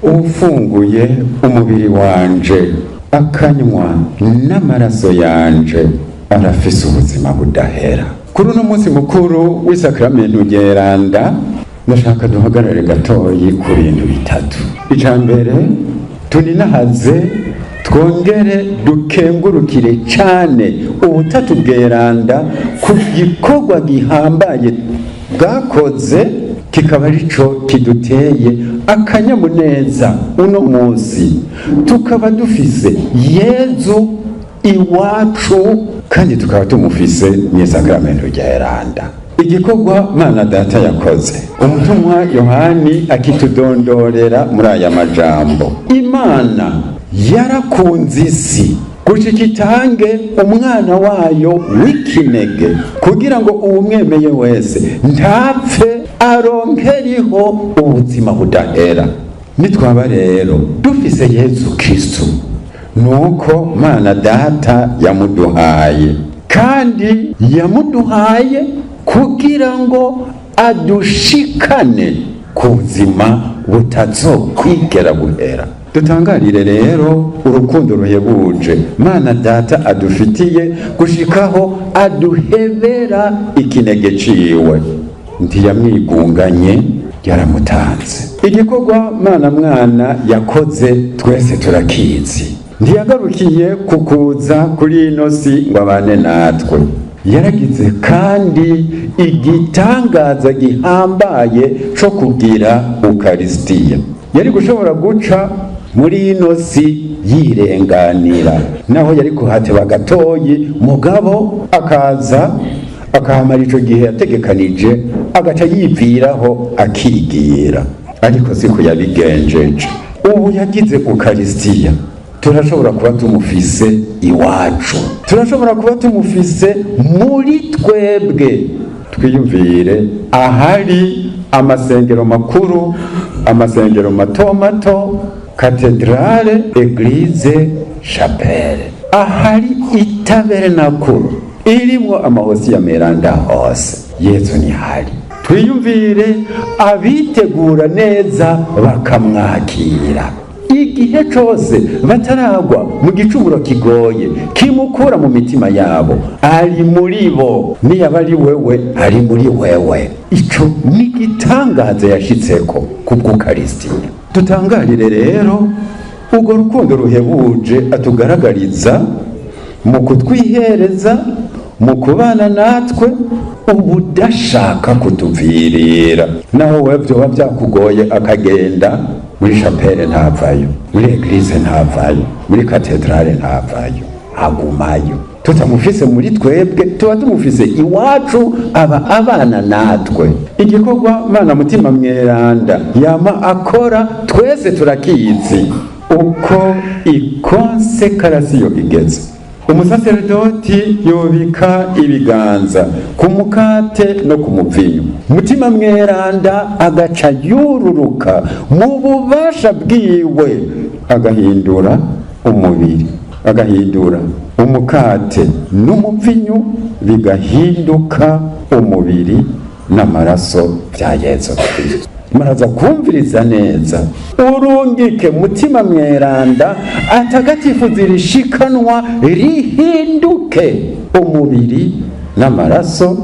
Ufunguye umubiri wanje akanywa n'amaraso yanje arafise ubuzima budahera. Kuri uno munsi mukuru w'isakramentu ryeranda, ndashaka duhagarare gatoyi ku bintu bitatu. Ica mbere, tuninahaze twongere dukengurukire cane Ubutatu Bweranda ku gikorwa gihambaye bwakoze, kikaba arico kiduteye akanyamuneza uno munsi, tukaba dufise Yezu iwacu kandi tukaba tumufise mw'isakramentu ryeranda. Igikorwa Mana Data yakoze, umutumwa Yohani akitudondorera muri aya majambo: "Imana yarakunze isi gushika itange umwana wayo w'ikinege, kugira ngo uwumwemeye wese ntapfe, aronkeriho ubuzima budahera." Nitwaba rero dufise Yezu Kristu, nuko Mana Data yamuduhaye, kandi yamuduhaye kugira ngo adushikane ku buzima butazokwigera buhera. Dutangarire rero urukundo ruhebuje Mana Data adufitiye, gushikaho aduhebera ikinege ciwe. Ntiyamwigunganye, yaramutanze. Igikorwa Mana Mwana yakoze twese turakizi. Ntiyagarukiye ku kuza kuri ino si ngo abane natwe, yaragize kandi igitangaza gihambaye co kugira ukarisitiya. Yari gushobora guca muri ino si yirenganira, naho yari kuhateba gatoyi, mugabo akaza akahamara ico gihe yategekanije, agaca yipfiraho akigira. Ariko siko yabigenjeje. Ubu yagize ukarisitiya, turashobora kuba tumufise iwacu, turashobora kuba tumufise muri twebwe. Twiyumvire ahari amasengero makuru, amasengero mato mato, katedrale, église, chapelle, ahari itaberenakuru irimwo amahosi ya meranda, hose Yezu ntihari. Twiyumvire abitegura neza bakamwakira igihe cose bataragwa mu gicumuro kigoye kimukura mu mitima yabo, ari muri bo. Niyaba ari wewe, ari muri wewe. Ico ni igitangaza yashitseko kubw'ukarisitiya. Dutangarire rero urwo rukundo ruhebuje atugaragariza mu kutwihereza, mu kubana natwe ubudashaka kutuvirira. Naho wewe vyoba vyakugoye akagenda, muri chapelle ntavayo, muri église ntavayo, muri katedrale ntavayo, agumayo. Tutamufise muri twebwe, tuba tumufise iwacu, aba abana natwe. Igikorwa Mana Mutima Mweranda yama akora twese turakizi. Uko ikonsekarasiyo igeze, umusaseredoti yubika ibiganza ku mukate no ku muvinyu, Mutima Mweranda agaca yururuka mu bubasha bwiwe, agahindura umubiri, agahindura umukate n'umuvinyu, bigahinduka umubiri n'amaraso bya Yezu Kristo. Muraza kumviriza neza: urungike Mutima Mweranda atagatifu zirishikanwa rihinduke umubiri n'amaraso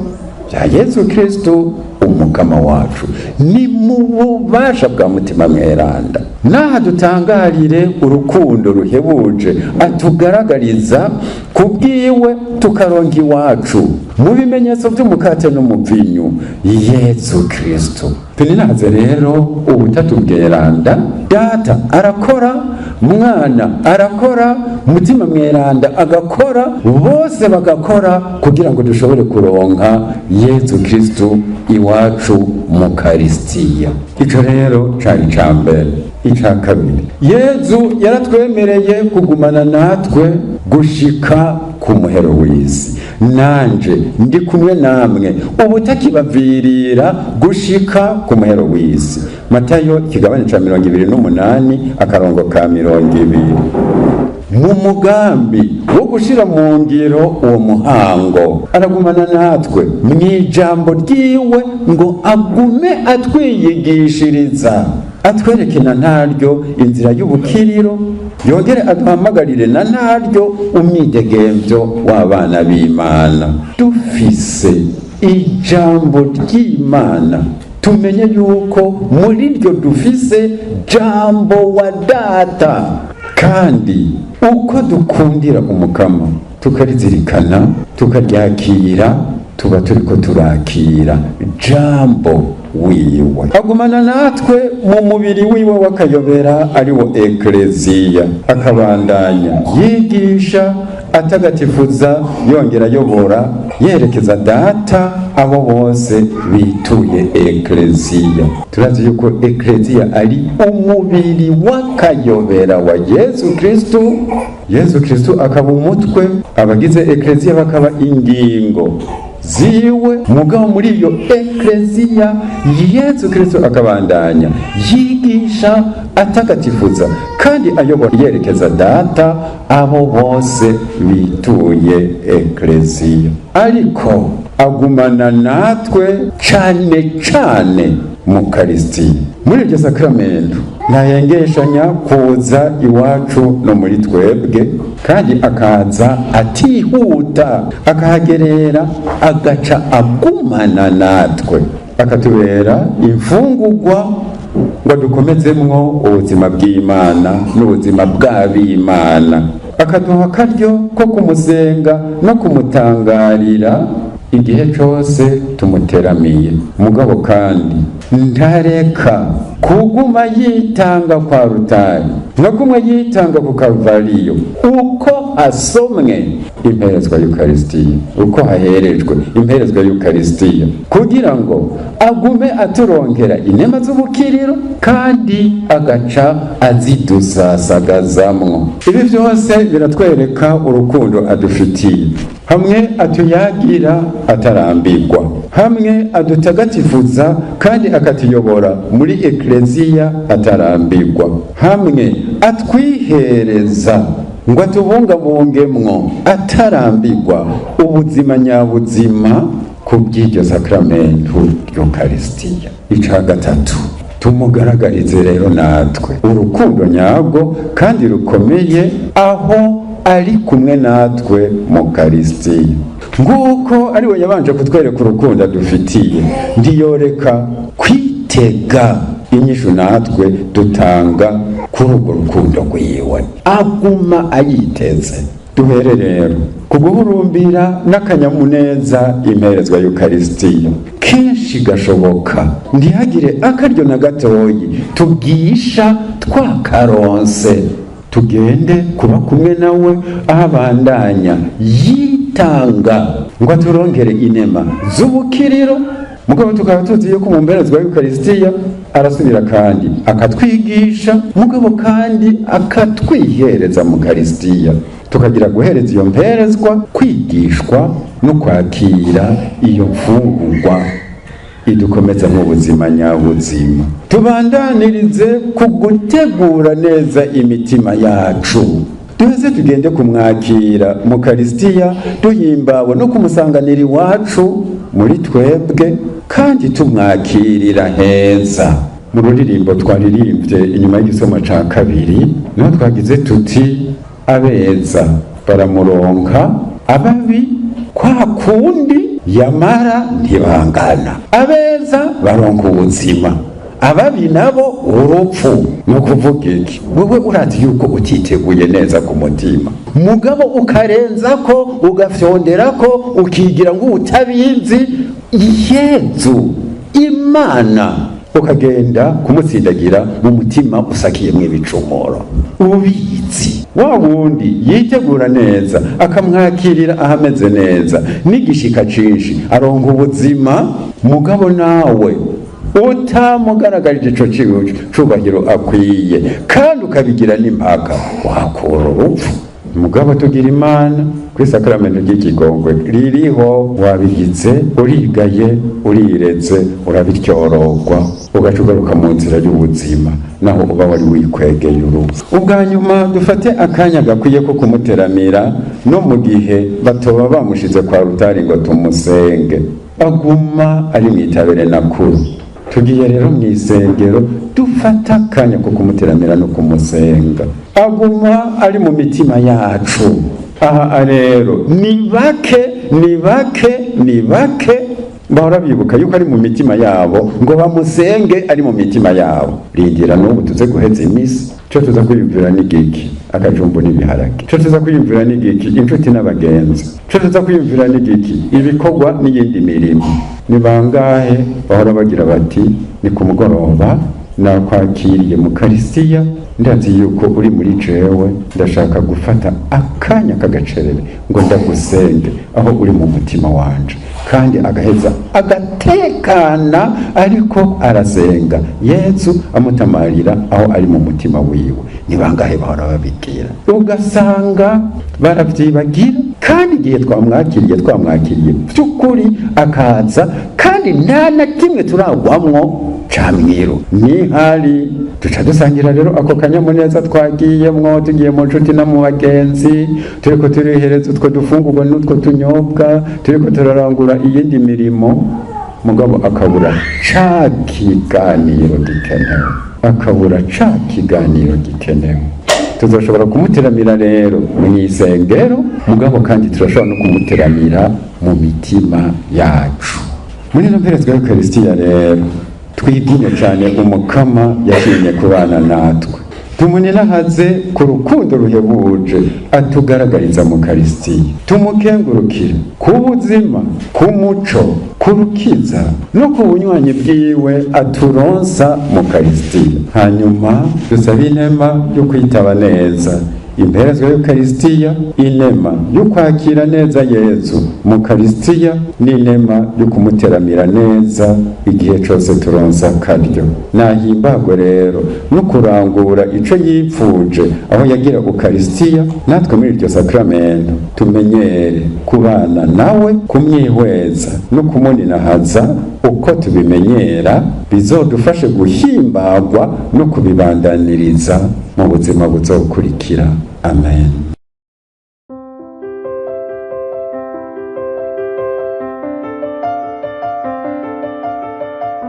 bya Yezu Kristo Umukama wacu. Ni mu bubasha bwa Mutima Mweranda. N'aha dutangarire urukundo ruhebuje atugaragariza kubwiwe, tukaronka iwacu mu bimenyetso by'umukate n'umuvinyu Yezu Kristo. Tuninaze rero Ubutatu Bweranda: Data arakora, Mwana arakora, Mutima Mweranda agakora, bose bagakora kugira ngo dushobore kuronka Yezu Kristo iwacu mu karisitiya. Ico rero cari ica mbere. Ica kabiri, Yezu yaratwemereye kugumana natwe gushika ku muhero w'isi. "Nanje ndi kumwe namwe ubutakibavirira gushika ku muhero w'isi." Matayo ikigabane ca 28, akarongo ka 20. Mu mugambi wo gushira mu ngiro uwo muhango, aragumana natwe mu ijambo ryiwe ngo agume atwiyigishiriza. Atwereke na ntaryo inzira y'ubukiriro, yongere aduhamagarire na ntaryo umwidegemvyo w'abana b'Imana. Dufise ijambo ry'Imana, tumenye yuko muri ryo dufise jambo wa Data, kandi uko dukundira Umukama tukarizirikana, tukaryakira, tuba turiko turakira jambo wiwe. Agumana natwe mu mubiri wiwe w'akayobera, ari wo Ekleziya, akabandanya yigisha, atagatifuza, yongera ayobora, yerekeza Data abo bose bituye Ekleziya. Turazi yuko Ekleziya ari umubiri w'akayobera wa Yezu Kristu, Yezu Kristu akaba umutwe, abagize Ekleziya bakaba ingingo ziwe. Mugabo muri iyo Ekleziya Yezu Kristu akabandanya yigisha, atagatifuza kandi ayobora, yerekeza Data abo bose bituye Ekleziya. Ariko agumana natwe cane cane mu Karisitiya, muri iryo sakramento ntahengeshanya kuza iwacu no muri twebwe, kandi akaza atihuta, akahagerera, agaca agumana natwe, akatubera imfungugwa ngo dukomezemwo ubuzima bw'Imana n'ubuzima bw'ab'Imana, akaduha akaryo ko kumusenga no kumutangarira igihe cose tumuteramiye. Mugabo kandi ntareka kuguma yitanga kwa rutari no kumwe yitanga ku Kalvariyo, uko asomwe imperezwa y'Ukarisitiya, uko haherejwe imperezwa y'Ukarisitiya, kugira ngo agume aturonkera inema z'ubukiriro, kandi agaca azidusasagazamwo. Ibi byose biratwereka urukundo adufitiye, hamwe atuyagira atarambirwa, hamwe adutagatifuza kandi akatuyobora muri Ekleziya atarambirwa, hamwe atwihereza ngo atubungabungemwo atarambirwa ubuzima nyabuzima ku bw'iryo sakramentu ry'Ukarisitiya. Ica gatatu, tumugaragarize rero natwe urukundo nyarwo kandi rukomeye aho ari kumwe natwe mu Karisitiya. Nguko ariwe yabanje kutwereka urukundo adufitiye, ntiyoreka kwitega inyishu natwe dutanga kuri urwo rukundo rwiwe, aguma ayiteze. Duhere rero ku guhurumbira n'akanyamuneza imperezwa y'Ukarisitiya kenshi gashoboka, ntihagire akaryo na gatoyi tubwisha twakaronse. Tugende kuba kumwe nawe aho abandanya yitanga ngo aturongere inema z'ubukiriro. Mugabo tukaba tuzi yuko mu mperezwa y'Ukarisitiya arasubira kandi akatwigisha, mugabo kandi akatwihereza mu Karisitiya, tukagira guhereza iyo mperezwa, kwigishwa no kwakira iyo mfungurwa idukomeza mu buzima nyabuzima. Tubandanirize ku gutegura neza imitima yacu, duheze tugende kumwakira mu Karisitiya duhimbawe no kumusanganira iwacu muri twebwe, kandi tumwakirira heza. Mu ruririmbo twaririmbye inyuma y'igisoma ca kabiri, niho twagize tuti: "Abeza baramuronka, ababi kwa kundi, yamara ntibangana." Abeza baronka ubuzima, ababi nabo urupfu. Ni ukuvuga iki? Wewe urazi yuko utiteguye neza ku mutima, mugabo ukarenza ko, ugafyondera ko, ukigira ngo utabizi. Yezu Imana ukagenda kumutsindagira mu mutima usakiyemwo ibicumuro ubizi. Wa wundi yitegura neza, akamwakirira ahameze neza n'igishika cinshi, aronka ubuzima. Mugabo nawe utamugaragarije ico cubahiro akwiye, kandi ukabigira n'impaka, wakura urupfu. Mugabo tugira Imana kuri sakramento ry'ikigongwe ririho, wabigize, urigaye, urireze, urabityorogwa, ugaca ugaruka mu nzira y'ubuzima naho uba wari wikwegeye urupfu. Ubwa nyuma, dufate akanya gakwiye ko kumuteramira no mu gihe batoba bamushize kwa rutari ngo tumusenge, aguma ari mu itabere nakuru. Tugiye rero mu isengero. Dufata akanya ko kumuteramira no kumusenga. Aguma ari mu mitima yacu. Aha rero ni bake, ni bake, ni bake bahora bibuka yuko ari mu mitima yabo, ngo bamusenge ari mu mitima yabo. Rindira n'ubu tuze guheza imisi, cyo tuza kwiyumvira n'igiki? Akajumbu n'ibiharage. Cyo tuza kwiyumvira n'igiki? Inshuti n'abagenzi. Cyo tuza kwiyumvira n'igiki? Ibikorwa n'iyindi mirimo. Ni bangahe bahora bagira bati: "Ni ku mugoroba, nakwakiriye mu Karisitiya, ndazi yuko uri muri jewe, ndashaka gufata akanya k'agacerere ngo ndagusenge aho uri mu mutima wanje"? Kandi agaheza agatekana ariko arasenga, Yezu amutamarira aho ari mu mutima wiwe. Ni bangahe bahora babibwira? Ugasanga barabyibagira, kandi igihe twamwakiriye, twamwakiriye by'ukuri, akaza, kandi nta na kimwe turagwamwo camwiro nihari. Duca dusangira rero ako kanyamuneza twagiyemwo, tugiye mu nshuti no mu bagenzi, turiko turihereza utwo dufungurwa n'utwo tunyobwa, turiko turarangura iyindi mirimo, mugabo akabura ca kiganiro gikenewe, akabura ca kiganiro gikenewe. Tuzoshobora kumuteramira rero mu isengero, mugabo kandi turashobora no kumuteramira mu mitima yacu. Muri ino mperezwa y'Ukarisitiya rero, twigine cyane Umukama yashimye kubana natwe, tumuninahaze ku rukundo ruhebuje atugaragariza mu Karisitiya, tumukengurukire ku buzima, ku muco, ku rukiza no ku bunywanyi bwiwe aturonsa mu Karisitiya. Hanyuma dusabe inema yo kwitaba neza imperezwa y'Ukarisitiya, inema yo kwakira neza Yezu mu Karisitiya, n'inema yo kumuteramira neza igihe cose turonsa akaryo. Nahimbagwe rero no kurangura ico yipfuje aho yagira Ukarisitiya. Natwe muri iryo sakramento tumenyere kubana nawe, kumwihweza no kumuninahaza uko tubimenyera, bizodufashe guhimbagwa no kubibandaniriza mu buzima buzokurikira. Amen.